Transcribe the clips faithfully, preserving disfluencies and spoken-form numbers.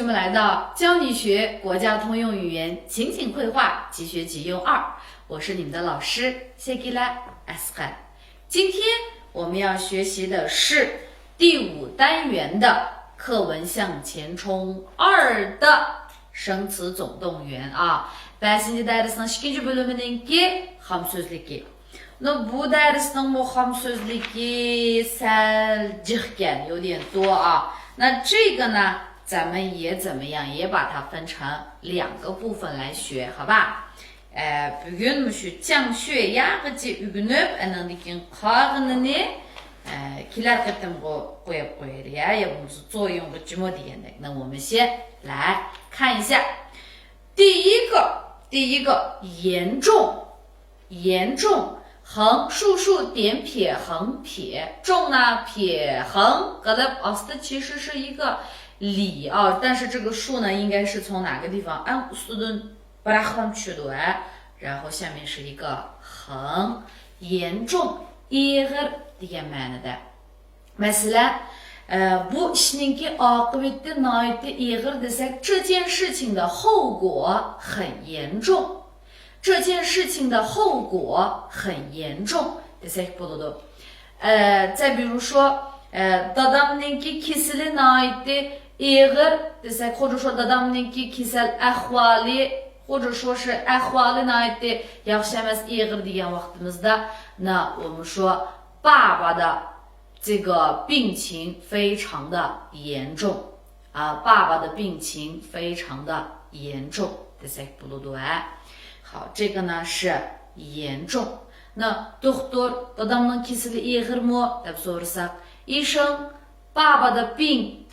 我们来到教你学国家通用语言情景会话即学即用二，我是你们的老师谢吉拉阿斯汗。今天我们要学习的是第五单元的课文向前冲二的生词总动员啊。بەشىنچى دەرسنىڭ ئىككىنچى بۆلۈمىنىڭكى خام سۆزلۈكى. 那 بۇ دەرسنىڭمۇ خام سۆزلۈكى سەل جىقكەن، 有点多啊。那这个呢，咱们也怎么样，也把它分成两个部分来学，好吧？ ئە، بۈگۈن مۇشۇ 降血压غىچە ئۆگىنىپ، ئاندىن كېيىن قالغىنىنى، ئە، كېلەر قېتىمغا قويۇپ قويايلى، يا، يا بولمىسا 作用 غىچىمۇ دېگەندەك. 那我们先来看一下。第一个，第一个，严重，严重，横竖竖点撇横撇，重呢撇横 قىلىپ، ئاستى 其实是一个 لى啊，但是这个竖呢，应该是从哪个地方？ ئەڭ ئۈستىدىن بىر ئاقلام چۈشىدۇ ھە. 然后下面是一个横，严重، ئېغىر دېگەن مەنىدە. مەسىلەن، ئە، بۇ ئىشنىڭكى ئاقىۋىتى ناھايىتى ئېغىر دېسەك، 这件事情的后果很严重. 这件事情的后果很严重 دېسەك بولىدۇ. ئە، 再比如说، ئە، دادامنىڭكى كېسىلى ناھايىتى ئېغىر دېسەك، 或者说 دادامنىڭكى كېسەل ئەھۋالى، 或者说是 ئەھۋالى ناھايىتى ياخشى ئەمەس، ئېغىر دېگەن ۋاقتىمىزدا، 那我们说爸爸的这个病情非常的严重。 啊，爸爸的病情非常的严重 دېسەك بولىدۇ ھە. 好，这个呢是严重。 那 دوختۇر، دادامنىڭ كېسىلى ئېغىرمۇ دەپ سورىساق، 医生، 爸爸的病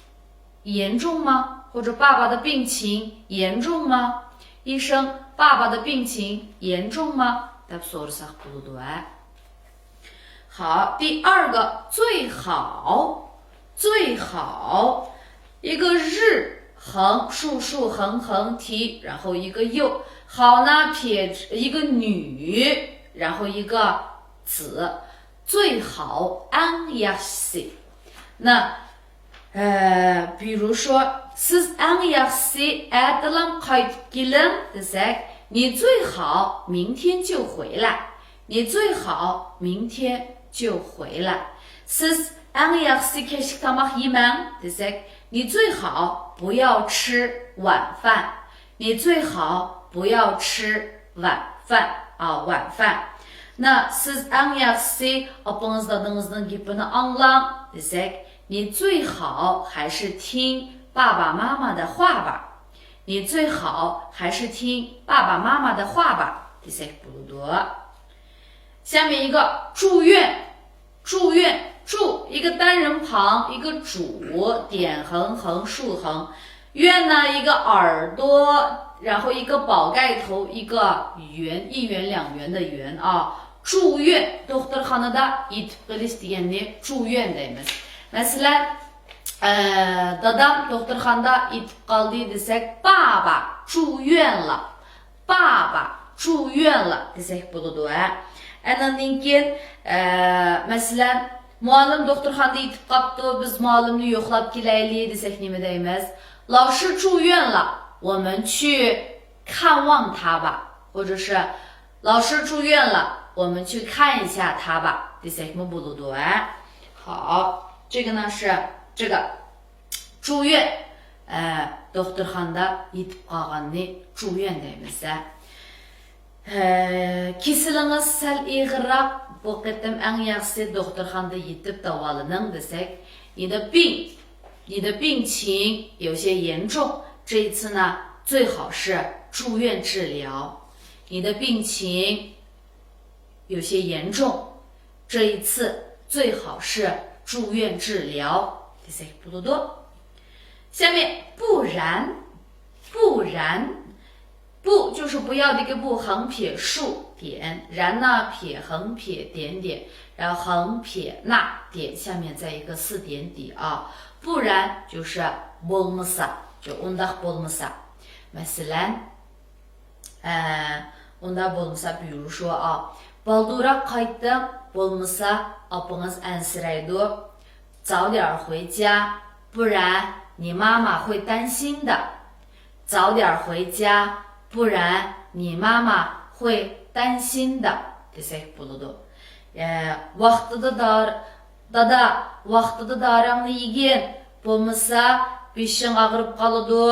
严重吗？ 或者 爸爸的病情严重吗？ 医生，爸爸的病情严重吗？ دەپ سورىساق بولىدۇ ھە. 好，第二个，最好，最好，一个日横竖竖横横提，然后一个又，好呢撇一个女，然后一个子，最好 ئەڭ ياخشىسى. 那 ئە، 比如说، سىز ئەڭ ياخشىسى ئەتىلام قايتىپ كېلىڭ دېسەك، 你最好明天就回来. 你最好明天就回来. سىز ئەڭ ياخشىسى كەچلىك تاماق يېمەڭ دېسەك، 你最好不要吃晚饭. 你最好不要吃晚饭. 啊，晚饭. 那 سىز ئەڭ ياخشىسى ئاپىڭىز دادىڭىزنىڭ گېپىنى ئاڭلاڭ دېسەك، 你最好还是听爸爸妈妈的话吧. 你最好还是听爸爸妈妈的话吧 دېسەك بولىدۇ. 下面一个，住院。 住院，住，一个单人旁，一个主，点横横竖横。院呢，一个耳朵，然后一个宝盖头，一个圆，一圆两圆的圆啊。住院， دوختۇرخانىدا يېتىپ قېلىش دېگەننى 住院 دەيمىز. مەسىلەن، ئە، دادام دوختۇرخانىدا يېتىپ قالدى دېسەك، 爸爸住院了. 爸爸住院了 دېسەك بولىدۇ ھە. ئاندىن كېيىن، ئە، مەسىلەن، مۇئەللىم دوختۇرخانىدا يېتىپ قاپتۇ، بىز مۇئەللىمنى يوقلاپ كېلەيلى دېسەك نېمە دەيمىز؟ 老师住院了，我们去看望他吧. 或者是 老师住院了，我们去看一下他吧 دېسەكمۇ بولىدۇ ھە. 好，这个呢是这个 住院، ئە، دوختۇرخانىدا يېتىپ قالغاننى 住院 دەيمىز ھە. ئە، كېسىلىڭىز سەل ئېغىرراق، بۇ قېتىم ئەڭ ياخشىسى دوختۇرخانىدا يېتىپ داۋالىنىڭ دېسەك، 你的病，你的病情有些严重，这一次呢，最好是住院治疗。你的病情有些严重，这一次最好是住院治疗 دېسەك بولىدۇ. 下面 不然، 不然， 不就是不要的一个不，横撇竖点，然呢撇横撇点点，然后横撇捺点，下面再一个四点底啊。 不然就是 بولمىسا، 就 ئۇنداق بولمىسا. مەسىلەن، ئە، ئۇنداق بولمىسا، 比如说啊، بالدۇرراق قايتىڭ، بولمىسا ئاپىڭىز ئەنسىرەيدۇ. 早点回家，不然你妈妈会担心的。早点回家，不然你妈妈会担心的 دېسەك بولىدۇ. ئە، ۋاقتىدا دار-، دادا، ۋاقتىدا دارىڭنى يېگىن، بولمىسا بېشىڭ ئاغرىپ قالىدۇ،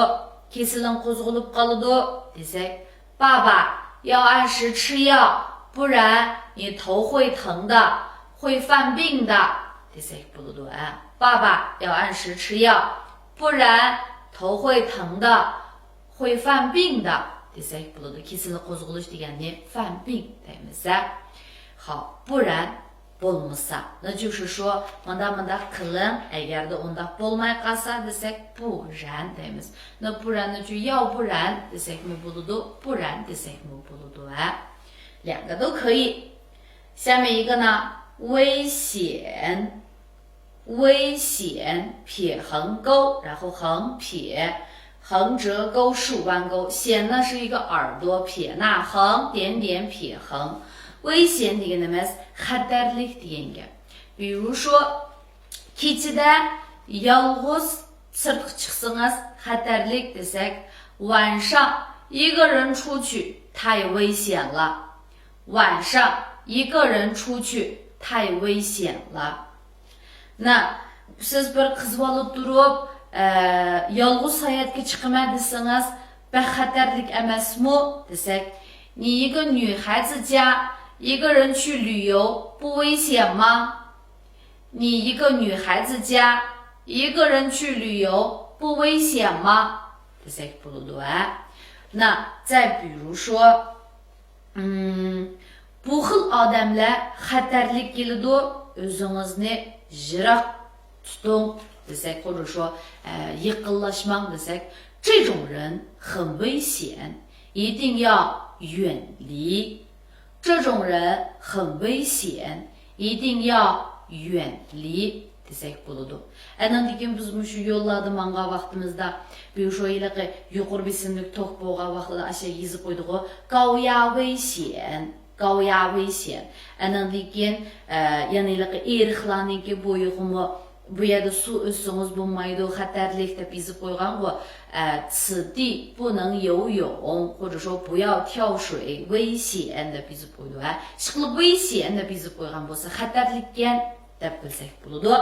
كېسىلىڭ قوزغىلىپ قالىدۇ دېسەك، 爸爸要按时吃药，不然你头会疼的，会犯病的 دېسەك بولىدۇ. ئە، 爸爸要按时吃药，不然头会疼的，会犯病的 دېسەك بولىدۇ. كېسىلى قوزغىلىش دېگەننى 犯病 دەيمىز. ھە. خاپ، 不然 بولمىسا. 那就是说، مۇنداق مۇنداق قىلىڭ، ئەگەردە ئۇنداق بولماي قالسا دېسەك، 不然 دەيمىز. 那不然 نى 要不然 دېسەكمۇ بولىدۇ، 不然 دېسەكمۇ بولىدۇ. ھە. 两个都可以。下面一个呢，危险。 危险，撇横钩，然后横撇，横折钩，竖弯钩。险呢是一个耳朵，撇捺横，点点撇横。危险 دېگىنىمىز خەتەرلىك دېگەن گەپ. 比如说، كېچىدە يالغۇز سىرتقا چىقسىڭىز خەتەرلىك دېسەك، 晚上一个人出去太危险了。 晚上一个人出去太危险了。 نا، سىز بىر قىز بالا تۇرۇپ، ئە، يالغۇز ساياھەتكە چىقىمەن دېسىڭىز، بەك خەتەرلىك ئەمەسمۇ دېسەك، 你一个女孩子家一个人去旅游不危险吗？你一个女孩子家一个人去旅游不危险吗？ دېسەك بولىدۇ. ھە. 那再比如说، ئىم، بۇ خىل ئادەملەر خەتەرلىك كېلىدۇ، ئۆزىڭىزنى يىراق تۇتۇڭ دېسەك، خۇددى شۇ، ئە، يېقىنلاشماڭ دېسەك، 这种人很危险，一定要远离。这种人很危险，一定要远离 دېسەك بولىدۇ. ئەنىڭدىن كېيىن بىز مۇشۇ يوللاردا ماڭغان ۋاقتىمىزدا، بۇ شۇ ھېلىقى يۇقىرى بېسىملىك توك بولغان ۋاقتىدا ئاشۇ يېزىپ قويدىغۇ، 高压危险، 高压危险. ئەنىڭدىن كېيىن، ئە، يەنە ھېلىقى ئېرىقلارنىڭكى بويىغىمۇ، بۇ يەردە سۇ ئۈزسىڭىز بولمايدۇ، خەتەرلىك دەپ يېزىپ قويغانغۇ، ئە، 此地不能游泳، 或者说不要跳水، 危险 دەپ يېزىپ قويىدۇ. ھە، ئىشقىلىپ 危险 دەپ يېزىپ قويغان بولسا، خەتەرلىككەن دەپ بىلسەك بولىدۇ.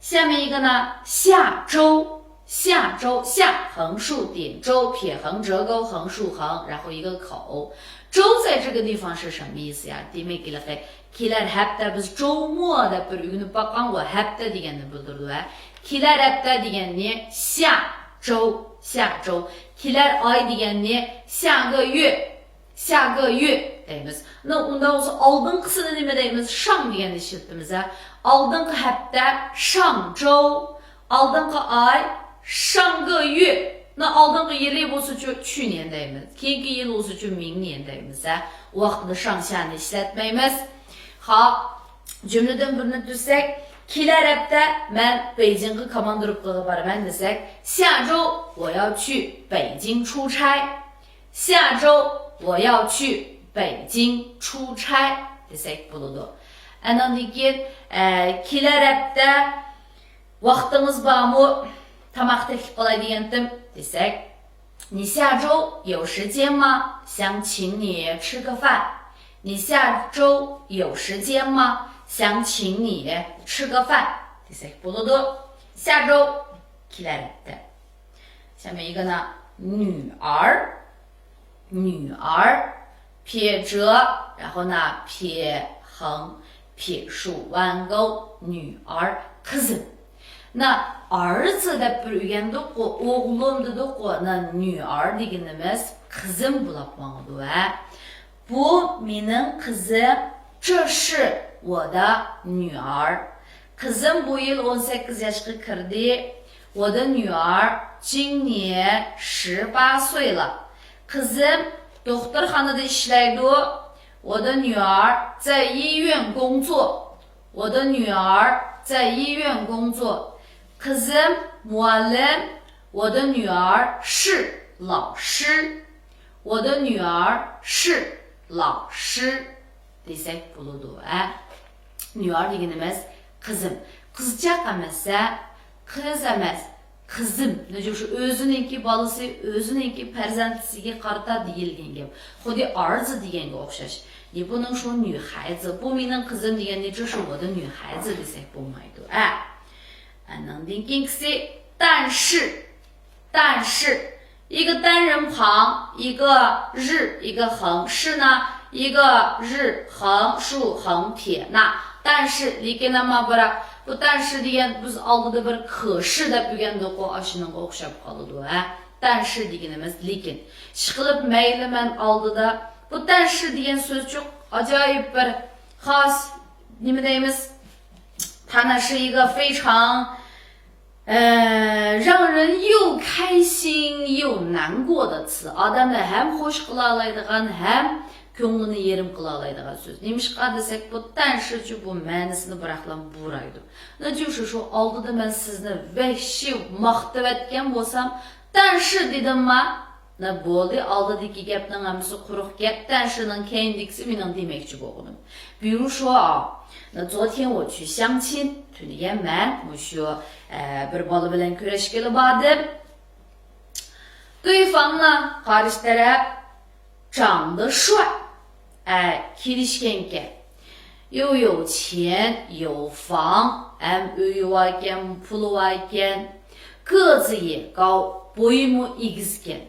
下面一个呢，下周，下周，下横竖点周，撇横折钩，横竖横，然后一个口。周在这个地方是什么意思呀？ دېمەك، ھېلىقى كېلەر ھەپتە، بىز 周末 دەپ بىر ئۆگىنىپ باققانغۇ، ھەپتە دېگەننى بىلدۈرىدۇ. ھە، كېلەر ھەپتە دېگەننى 下周، 下周. كېلەر ئاي دېگەننى 下个月، 下个月 دەيمىز. 那 ئۇنداق بولسا ئالدىنقىسىنى نېمە دەيمىز؟ 上 دېگەننى ئىشلىتىمىز. ھە، ئالدىنقى ھەپتە 上周، ئالدىنقى ئاي 上个月. 那 ئالدىنقى يىلى بولسىچۇ 去年 دەيمىز. كېيىنكى يىل بولسىچۇ 明年 دەيمىز. ھە، ۋاقتىدا 上下 نى ئىشلەتمەيمىز. خاپ، جۈملىدىن بىرنى تۈزسەك، كېلەر ھەپتە مەن بېيجىڭغا كوماندىروپكىغا بارىمەن دېسەك، 下周我要去北京出差. 下周我要去北京出差 دېسەك بولىدۇ. ئەنىڭدىن كېيىن، ئە، كېلەر ھەپتە ۋاقتىڭىز بارمۇ؟ تاماق تەكلىپ قىلاي دېگەنتىم دېسەك، 你下周有时间吗？想请你吃个饭。你下周有时间吗？想请你吃个饭 دېسەك بولىدۇ. 下周 كېلەر ھەپتە. 下面一个呢，女儿，女儿，撇折，然后呢，撇横，撇竖弯钩，女儿，قىزىم. 那儿子 دەپ بىر ئۆگەندۇققۇ، ئوغلۇم دېدۇققۇ، 那女儿 دېگىنىمىز قىزىم بولاپ ماڭىدۇ، ھە. 不 مېنىڭ قىزىم، 这是我的女儿. قىزىم بۇ يىل ئون سەككىز ياشقا كىردى. 我的女儿今年十八岁了. قىزىم دوختۇرخانىدا ئىشلەيدۇ. 我的女儿在医院工作. 我的女儿在医院工作. قىزىم مۇئەللىم. 我的女儿是老师. 我的女儿是老师 دېسەك بولىدۇ، ھە. 女儿 دېگىنىمىز قىزىم. قىزچاق ئەمەس، ھە. قىز ئەمەس. قىزىم، نە جۇ شۇ ئۆزىنىڭكى بالىسى، ئۆزىنىڭكى پەرزەنتىسىگە قارىتا دېيىلگەن گەپ. خۇددى ئارزى دېگەنگە ئوخشاش. 你不能说女孩子، بۇ مېنىڭ قىزىم دېگەننى جۇ شۇ 我的女孩子 دېسەك بولمايدۇ. ئە. ئانىڭدىن كېيىنكىسى، 但是. 但是. 一个单人旁，一个日，一个横， 是呢，一个日横竖横撇捺。 但是 لېكىن ئەمما بىراق، بۇ 但是 دېگەن بىز ئالدىدا بىر 可是 دەپ ئۆگەندۇققۇ، ئاشۇنىڭغا ئوخشاپ قالىدۇ، ھە. 但是 دېگىنىمىز لېكىن. ئىشقىلىپ مەيلى مەن ئالدىدا بۇ 但是 دېگەن سۆزچۇق ئاجايىپ بىر خاس، نېمە دەيمىز؟ 它呢是一个非常 ئە، 让人又开心又难过的词. ئادەمنى ھەم خوش قىلالايدىغان، ھەم كۆڭلىنى يېرىم قىلالايدىغان سۆز. نېمىشقا دېسەك، بۇ 但是 چۇ بۇ مەنىسىنى بىراقلا بۇرايدۇ. نە جۇ شۇ، شۇ ئالدىدا مەن سىزنى ۋەھشىي ماختىۋەتكەن بولسام، 但是 دېدىمما، نە بولدى، ئالدىدىكى گەپنىڭ ھەممىسى قۇرۇق گەپ، 但是 نىڭ كەينىدىكىسى مېنىڭ دېمەكچى بولغىنىم. 比如说啊، نە 昨天我去相亲، تۈنۈگۈن مەن مۇشۇ، ئە، بىر بالا بىلەن كۆرۈشكىلى باردىم. 对方呢، قارشى تەرەپ، 长得帅, ئە، كېلىشكەنكەن. 又有钱有房, ھەم ئۆيى باركەن، پۇلى باركەن. 个子也高, بويىمۇ ئېگىزكەن.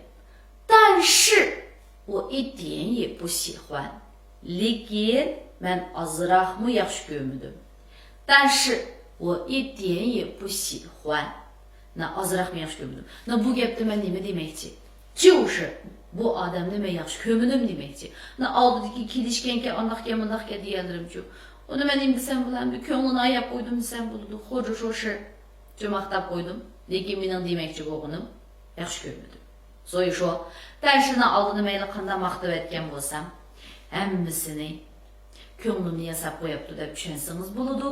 但是 我一点也不喜欢. لېكىن مەن ئازراقمۇ ياخشى كۆرمىدىم. 但是我一点也不喜欢. نە ئازراقمۇ ياخشى كۆرمىدىم. نە بۇ گەپتە مەن نېمە دېمەكچى؟ 就是 بۇ ئادەمنى مەن ياخشى كۆرمىدىم دېمەكچى. نە ئالدىدىكى كېلىشكەنكەن، ئانداقكەن، مۇنداقكەن دېگەنلىرىمچۇ؟ ئۇنى مەن نېمە دېسەم بولامدۇ؟ كۆڭلىنى ئاياپ قويدۇم دېسەم بولىدۇ. 或者说是 جۇ ماختاپ قويدۇم. لېكىن مېنىڭ دېمەكچى بولغىنىم ياخشى كۆرمىدىم. 所以说، 但是 نىڭ ئالدىدا مەيلى قانداق ماختىۋەتكەن بولسام، ھەممىسىنى كۆڭلۈمنى ياساپ قويۇپتۇ دەپ چۈشەنسىڭىز بولىدۇ.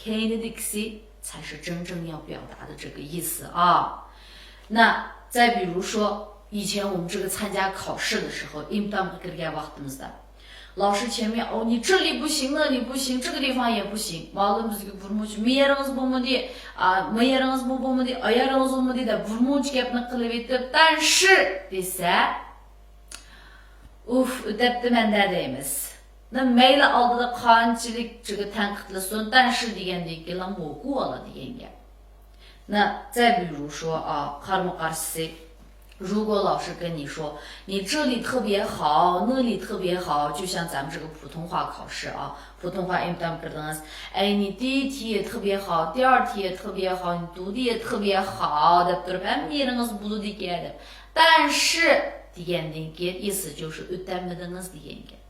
كەينىدىكىسى 才是真正要表达的这个意思啊。那再比如说，以前我们这个参加考试的时候، ئىمتىھانغا كىرگەن ۋاقتىمىزدا، 老师前面، ئاۋۇ، 你这里不行، 那里不行، 这个地方也不行. مۇئەللىم بىزگە بۇرمۇچە، ما يېرىڭىز بولمىدى، ئا، ما يېرىڭىزمۇ بولمىدى، ئا يېرىڭىز بولمىدى دەپ بۇرمۇچە گەپنى قىلىۋېتىپ، 但是 دېسە، ئۇف، ئۆتەپتىمەن-دە دەيمىز. نە مەيلى ئالدىدا قانچىلىك جىگە تەنقىدلىسۇن، 但是 دېگەندىن كېيىن 我过了 دېگەن گەپ. 那再比如说啊， قارىمۇ قارشىسى، 如果老师跟你说， 你这里特别好，那里特别好， 就像咱们这个普通话考试啊，普通话 ئىمتىھان كىردىڭىز. 哎，你第一题也特别好，第二题也特别好，你读的也特别好 دەپ تۇرۇپ، ھەممە يېرىڭىز بولىدىكەن دەپ. 但是 دېگەندىن كېيىن، 意思就是 ئۆتەلمىدىڭىز دېگەن گەپ.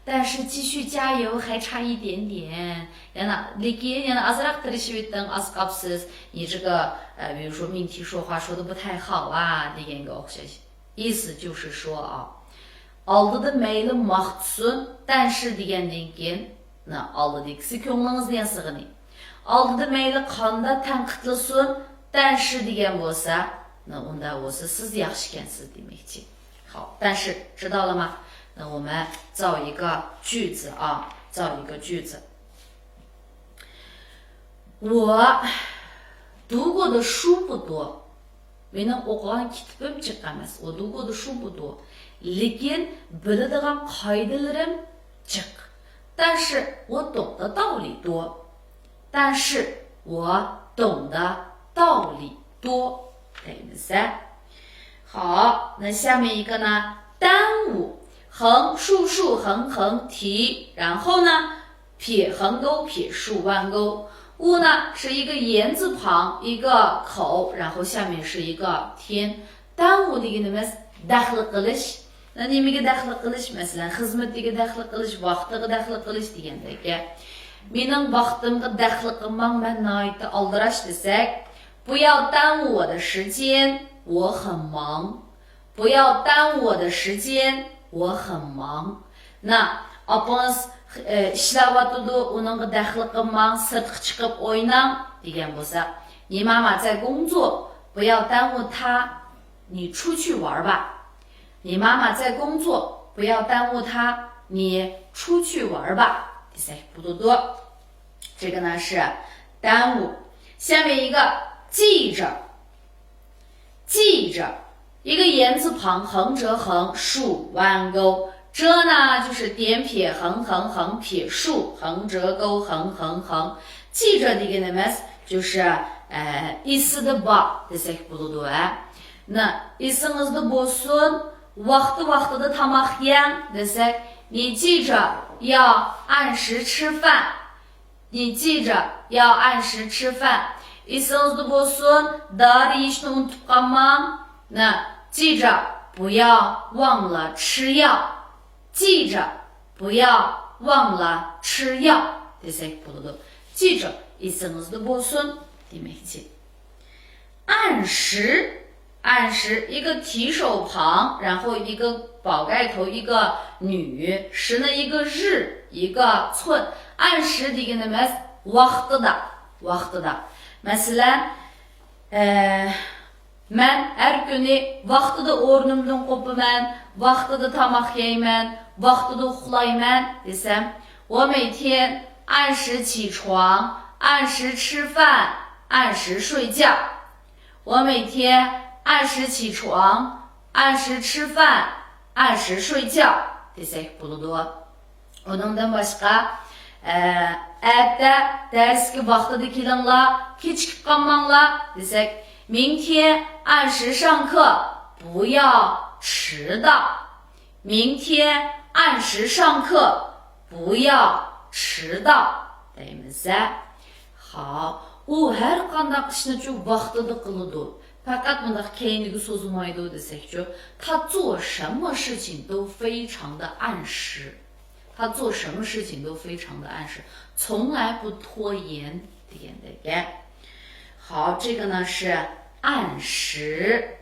但是继续加油，还差一点点. يەنە، لېكىن يەنە ئازراق تىرىشىۋېتىڭ، ئاز قاپسىز. 你这个، 呃， 比如说命题说话说得不太好啊 دېگەنگە ئوخشاش. 意思就是说啊， ئالدىدا مەيلى ماختىسۇن، 但是 دېگەندىن كېيىن، نە، ئالدىدىكىسى كۆڭلىڭىزنى ياسىغىنى. ئالدىدا مەيلى قانداق تەنقىدلىسۇن، 但是 دېگەن بولسا، نە، ئۇنداق بولسا سىز ياخشىكەنسىز دېمەكچى. 好，但是 知道了吗？那我们造一个句子啊，造一个句子。 我读过的书不多. مېنىڭ ئوقۇغان كىتابىم جىق ئەمەس. 我读过的书不多. لېكىن بىلىدىغان قائىدىلىرىم جىق. 但是我懂的道理多. 但是我懂的道理多. 等一下。好，那下面一个呢？耽误，横竖竖横横提，然后呢， 撇横钩，撇竖弯钩。 误 呢，是一个言字旁，一个口，然后下面是一个天。耽误 دېگىنىمىز دەخلى قىلىش. نېمىگە دەخلى قىلىش؟ مەسىلەن، خىزمىتىگە دەخلى قىلىش، ۋاقتىغا دەخلى قىلىش دېگەندەك. مېنىڭ ۋاقتىمغا دەخلى قىلماڭ، مەن ناھايىتى ئالدىراش دېسەك، 不要耽误我的时间，我很忙。 不要耽误我的时间，我很忙。 نا، ئاپىڭىز، ئە، ئىشلەۋاتىدۇ، ئۇنىڭغا دەخلى قىلماڭ، سىرتقا چىقىپ ئويناڭ دېگەن بولسا، 你妈妈在工作，不要耽误她，你出去玩吧。 你妈妈在工作，不要耽误她，你出去玩吧 دېسەك بولىدۇ. 这个呢是耽误。下面一个，记着。记着，一个言字旁，横折横，竖弯钩。这呢，就是点撇横横横撇竖，横折钩横横横。记着 دېگىنىمىز، 就是، ئە، ئېسىدە بار دېسەك بولىدۇ، ھە. 那 ئېسىڭىزدە بولسۇن، ۋاقتى ۋاقتىدا تاماق يەڭ دېسەك، 你记着要按时吃饭。 你记着要按时吃饭。 ئېسىڭىزدە بولسۇن، دارى يېيىشنى ئۇنتۇپ قالماڭ. 那记着不要忘了吃药。记着不要忘了吃药 دېسەك بولىدۇ. 记着 ئېسىڭىزدە بولسۇن دېمەكچى. 按时，按时，一个提手旁，然后一个宝盖头，一个女，时呢，一个日，一个寸。 按时 دېگىنىمىز ۋاقتىدا، ۋاقتىدا. مەسىلەن، ئە، مەن ھەر كۈنى ۋاقتىدا ئورنۇمدىن قوپىمەن، ۋاقتىدا تاماق يەيمەن، ۋاقتىدا ئۇخلايمەن دېسەم، 我每天按时起床，按时吃饭，按时睡觉。 我每天按时起床，按时吃饭，按时睡觉 دېسەك بولىدۇ. ئۇنىڭدىن باشقا، ئە، ئەتە دەرسكە ۋاقتىدا كېلىڭلار، كېچىكىپ قالماڭلار دېسەك، 明天按时上课，不要迟到。 明天按时上课，不要迟到 دەيمىز. ھاۋ، ئۇ ھەر قانداق ئىشنىچۇ ۋاقتىدا قىلىدۇ، پەقەت مۇنداق كەينىگە سوزمايدۇ دېسەكچۇ، 他做什么事情都非常的按时。 他做什么事情都非常的按时，从来不拖延 دېگەندەك. ھاۋ، 这个呢是按时。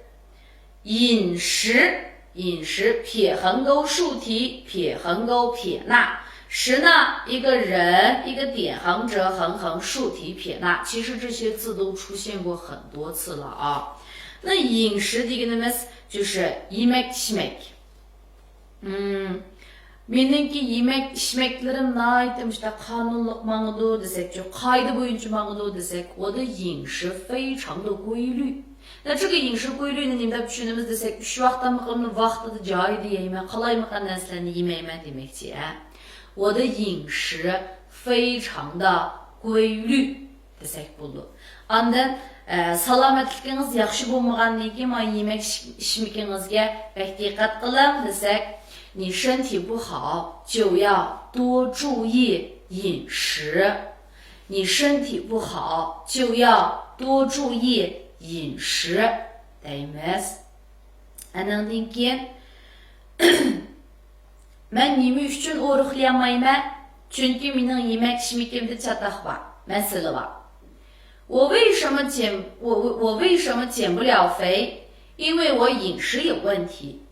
饮食，饮食，撇横钩竖提，撇横钩撇捺。时呢，一个人，一个点横折横横竖提撇捺。其实这些字都出现过很多次了啊。那饮食 دېگىنىمىز 就是 يېمەك ئىچمەك. 嗯， مېنىڭكى يېمەك ئىچمەكلىرىم ناھايىتى مۇشۇنداق قانۇنلۇق ماڭىدۇ دېسەكچۇ، قائىدە بويىچە ماڭىدۇ دېسەك، 我的饮食非常的规律。 那这个饮食规律 نى نېمە دەپ چۈشىنىمىز دېسەك، ئۈچ ۋاق تامىقىمنى ۋاقتىدا، جايىدا يەيمەن، قالايمىقان نەرسىلەرنى يېمەيمەن دېمەكچى، ھە. 我的饮食非常的规律 دېسەك بولىدۇ. ئاندىن، ئە، سالامەتلىكىڭىز ياخشى بولمىغاندىن كېيىن، مانا يېمەك ئىچ-، ئىچمىكىڭىزگە بەك دىققەت قىلىڭ دېسەك، 你身体不好就要多注意饮食。 你身体不好就要多注意饮食 دەيمىز. ئانىڭدىن كېيىن، مەن نېمە ئۈچۈن ئورۇقلىيالمايمەن؟ چۈنكى مېنىڭ يېمەك ئىچمىكىمدە چاتاق بار، مەسىلە بار. 我为什么减，我，我为什么减不了肥？因为我饮食有问题。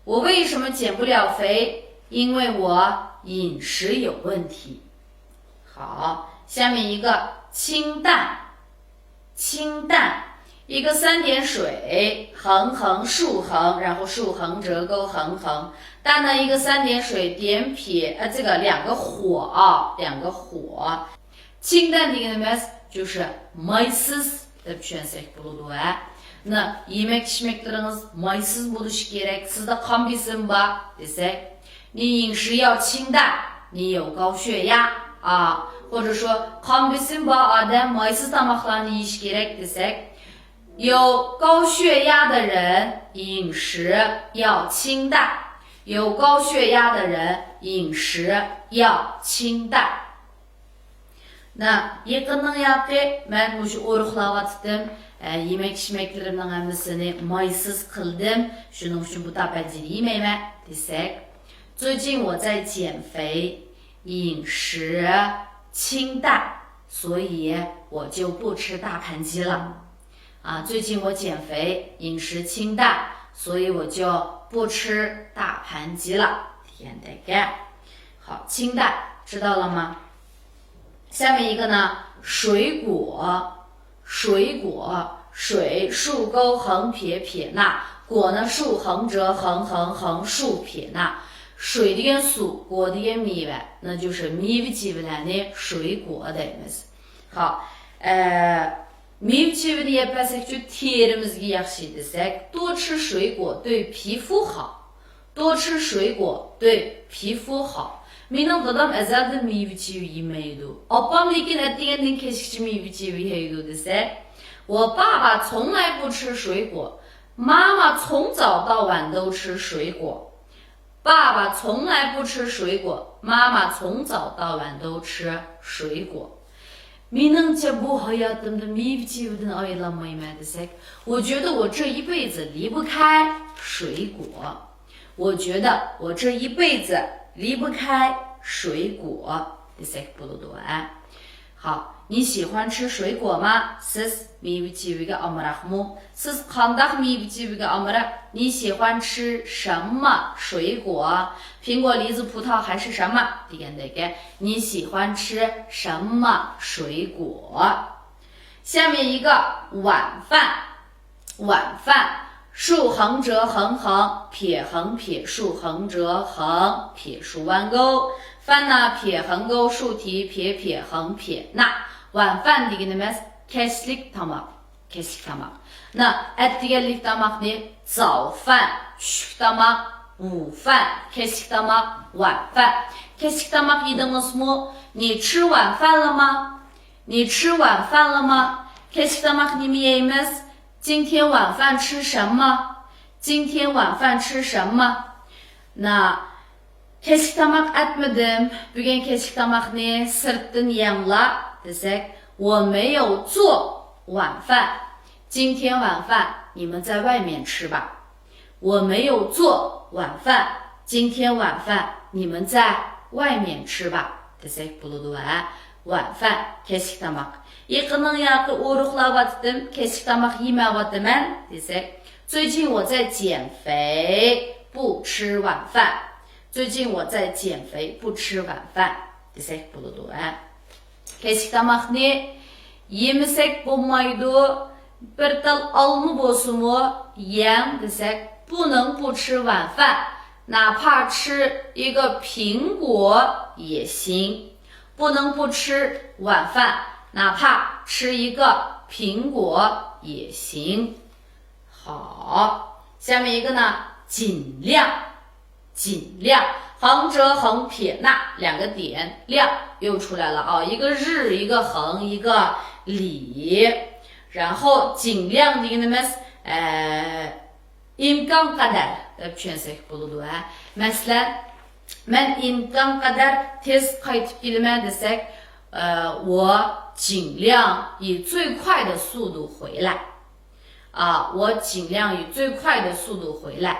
我为什么减不了肥？因为我饮食有问题。好，下面一个清淡，清淡，一个三点水，横横竖横，然后竖横折钩横横，淡呢一个三点水点撇，呃，这个两个火啊，两个火。 清淡 دېگىنىمىز 就是 مايسىز دەپ چۈشەنسەك بولىدۇ، ھە. 那 يېمەك ئىچمەكلىرىڭىز مايسىز بولۇشى كېرەك، سىزدە قان بېسىمى بار دېسەك، 你饮食要清淡，你有高血压啊，或者说 قان بېسىمى بار ئادەم مايسىز تاماقلارنى يېيىشى كېرەك دېسەك، 有高血压的人饮食要清淡，有高血压的人饮食要清淡。 نا، يېقىننىڭ ياقى مەن مۇشۇ ئورۇقلاۋاتىتتىم، ئە، يېمەك ئىچمەكلىرىمنىڭ ھەممىسىنى مايسىز قىلدىم، شۇنىڭ ئۈچۈن بۇ تاپەنچىنى يېمەيمەن دېسەك، 最近我在减肥，饮食清淡，所以我就不吃大盘鸡了。 啊，最近我减肥，饮食清淡，所以我就不吃大盘鸡了。 دېگەندەك. 好，清淡，知道了吗？下面一个呢，水果，水果，水竖钩横撇撇捺，果呢竖横折横横横竖撇捺。水 دېگەن سۇ، 果 دېگەن مېۋە، 那就是 مېۋە-چېۋىلەرنى 水果 دەيمىز. 好，呃， مېۋە چېۋىنى يەپ بەرسەكچۇ تېرىمىزگە ياخشى دېسەك، 多吃水果对皮肤好. 多吃水果对皮肤好. مېنىڭ دادام ئەزەلدىن مېۋە چېۋە يېمەيدۇ. ئاپام لېكىن ئەتىگەندىن كەچكىچە مېۋە چېۋە يەيدۇ دېسەك، 我爸爸从来不吃水果. 妈妈从早到晚都吃水果. 爸爸从来不吃水果，妈妈从早到晚都吃水果. مېنىڭچە بۇ ھاياتىمدا مېۋە چېۋىدىن ئايرىلالمايمەن دېسەك، 我觉得我这一辈子离不开水果. 我觉得我这一辈子离不开水果 دېسەك بولىدۇ ھە. 好，你喜欢吃水果吗？ سىز مېۋە چېۋىگە ئامراقمۇ؟ سىز قانداق مېۋە چېۋىگە ئامراق؟ 你喜欢吃什么水果？苹果、梨子、葡萄还是什么 دېگەندەك. 你喜欢吃什么水果？下面一个晚饭，晚饭，竖横折横横，撇横撇竖横折横撇竖弯钩。饭呢撇横钩竖提撇撇横撇捺. 晚饭 دېگىنىمىز كەچلىك تاماق. كەچلىك تاماق. 那 ئەتىگەنلىك تاماقنى 早饭، چۈشلۈك تاماق 午饭، كەچلىك تاماق 晚饭. كەچلىك تاماق يېدىڭىزمۇ؟ 你吃晚饭了吗؟ 你吃晚饭了吗؟ كەچلىك تاماق نېمە يەيمىز؟ 今天晚饭吃什么？ 今天晚饭吃什么؟ 那 كەچلىك تاماق ئەتمىدىم، بۈگۈن كەچلىك تاماقنى سىرتتىن يەڭلا دېسەك، 我没有做晚饭. 今天晚饭你们在外面吃吧. 我没有做晚饭，今天晚饭你们在外面吃吧 دېسەك بولىدۇ ھە. 晚饭، كەچلىك تاماق. يېقىننىڭ ياقى ئورۇقلاۋاتىدىم، كەچلىك تاماق يېمەيۋاتىمەن دېسەك، 最近我在减肥，不吃晚饭. 最近我在减肥，不吃晚饭 دېسەك بولىدۇ ھە. كەچلىك تاماقنى يېمىسەك بولمايدۇ. بىر تال ئالما بولسىمۇ يەڭ دېسەك، 不能不吃晚饭，哪怕吃一个苹果也行。不能不吃晚饭，哪怕吃一个苹果也行。好，下面一个呢，尽量。 尽量，横折横撇捺两个点，量又出来了啊，一个日，一个横，一个里。然后尽量 دېگىنىمىز، ئە، ئىمكانقەدەر دەپ چۈشەنسەك بولىدۇ ھە. مەسىلەن، مەن ئىمكانقەدەر تېز قايتىپ كېلىمەن دېسەك، ئە، 我尽量以最快的速度回来. 啊，我尽量以最快的速度回来.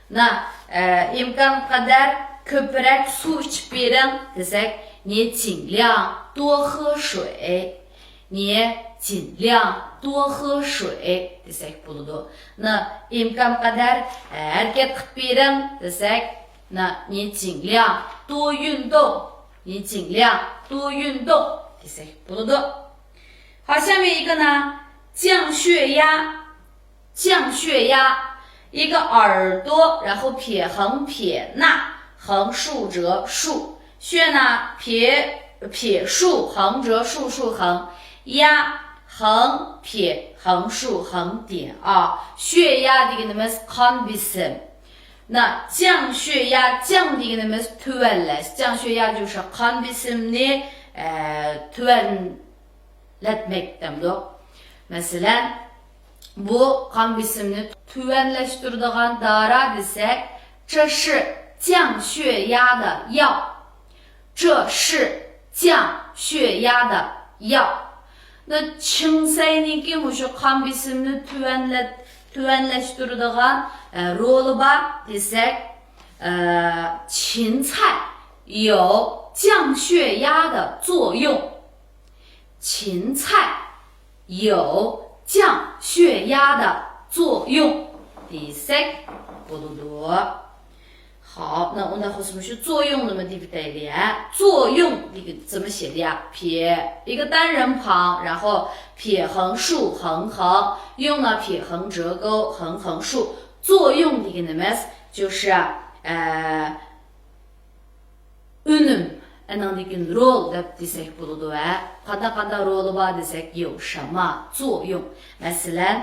那، ئە، ئىمكانقەدەر كۆپرەك سۇ ئىچىپ بېرىڭ دېسەك، 你尽量多喝水. 你尽量多喝水 دېسەك بولىدۇ. 那 ئىمكانقەدەر، ئە، ھەرىكەت قىلىپ بېرىڭ دېسەك، 那你尽量多运动. 你尽量多运动 دېسەك بولىدۇ. 好，下面一个呢，降血压，降血压，一个耳朵，然后撇横撇捺，横竖折竖，血呢撇撇竖横折竖竖横，压横撇横竖横点啊。血压 دېگىنىمىز قان بېسىم. 那降血压، 降 دېگىنىمىز تۆۋەنلەش. 降血压就是 قان بېسىمنى، ئە، تۆۋەن لەتمەك دەمدۇق. مەسىلەن، بۇ قان بېسىمنى تۆۋەنلەشتۈرىدىغان دارا دېسەك، 这是降血压的药. 这是降血压的药. 那 چىڭسەينىڭكى مۇشۇ قان بېسىمنى تۆۋەنلەت-، تۆۋەنلەشتۈرىدىغان، ئە، رولى بار دېسەك، ئە، 芹菜有降血压的作用. 芹菜有降血压的作用 دېسەك بولىدۇ. 好，那 ئۇنداق بولسا مۇشۇ 作用 نېمە دەپ ئۆتەيلى ھە؟ 作用 دېگەن 怎么写的呀？撇一个单人旁，然后撇横竖横横，用呢撇横折钩，横横竖。 作用 دېگىنىمىز 就是، ئە، ئۈنۈم، ئەنىڭدىن كېيىن رول دەپ دېسەك بولىدۇ ھە. قانداق قانداق رولى بار دېسەك، 有什么作用. مەسىلەن،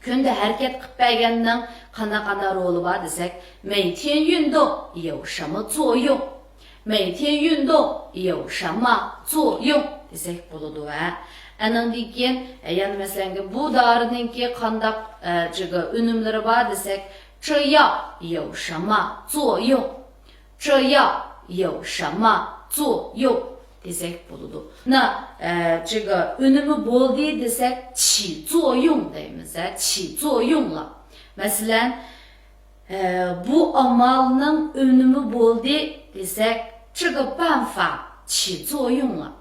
كۈندە ھەرىكەت قىلىپ بەرگەننىڭ قانداق قانداق رولى بار دېسەك، 每天运动有什么作用؟ 每天运动有什么作用 دېسەك بولىدۇ ھە. ئەنىڭدىن كېيىن، ئە، يەنە مەسىلەنكى، بۇ دارىنىڭكى قانداق، ئە، جىگە ئۈنۈملىرى بار دېسەك، 这药有什么作用؟ 这药有什么作用 دېسەك بولىدۇ. 那، ئە، جىگە ئۈنۈمى بولدى دېسەك، 起作用 دەيمىز ھە، 起作用了. مەسىلەن، ئە، بۇ ئامالنىڭ ئۈنۈمى بولدى دېسەك، 这个办法起作用了.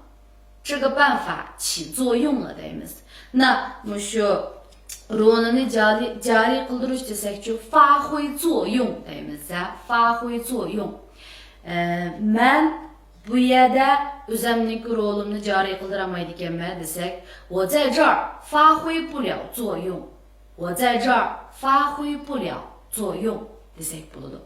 这个办法起作用了 دەيمىز. 那، مۇشۇ رولىنى جارى، جارى قىلدۇرۇش دېسەكچۇ، 发挥作用 دەيمىز ھە، 发挥作用. ئە، مەن بۇ يەردە ئۆزەمنىڭكى رولۇمنى جارى قىلدۇرالمايدىكەنمەن دېسەك، 我在这儿发挥不了作用. 我在这儿发挥不了作用 دېسەك بولىدۇ.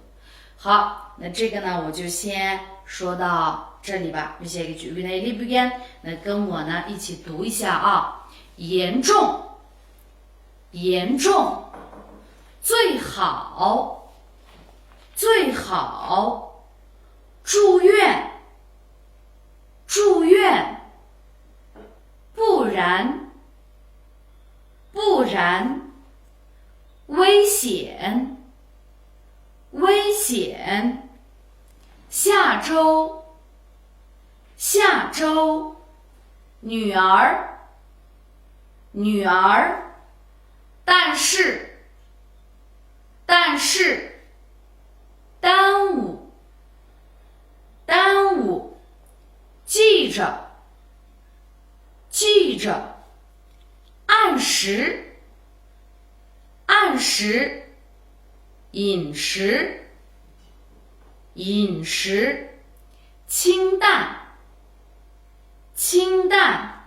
好，那这个呢，我就先说到这里吧. مۇشۇ يەرگىچە ئۆگىنەيلى بۈگۈن. 那跟我呢一起读一下啊。 严重，严重，最好，最好，住院，住院，不然，不然，危险，危险，下周，下周，女儿，女儿，但是，但是，耽误，耽误，记着，记着，按时，按时，饮食，饮食，清淡，清淡，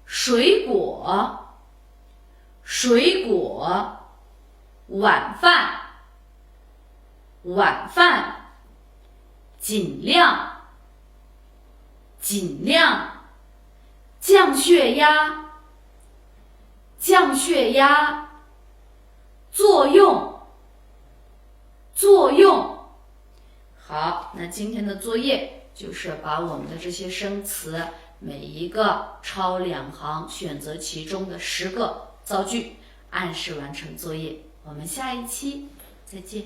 水果，水果，晚饭，晚饭，尽量，尽量，降血压，降血压，作用，作用。 好，那今天的作业就是把我们的这些生词每一个抄两行，选择其中的十个造句，按时完成作业。我们下一期再见。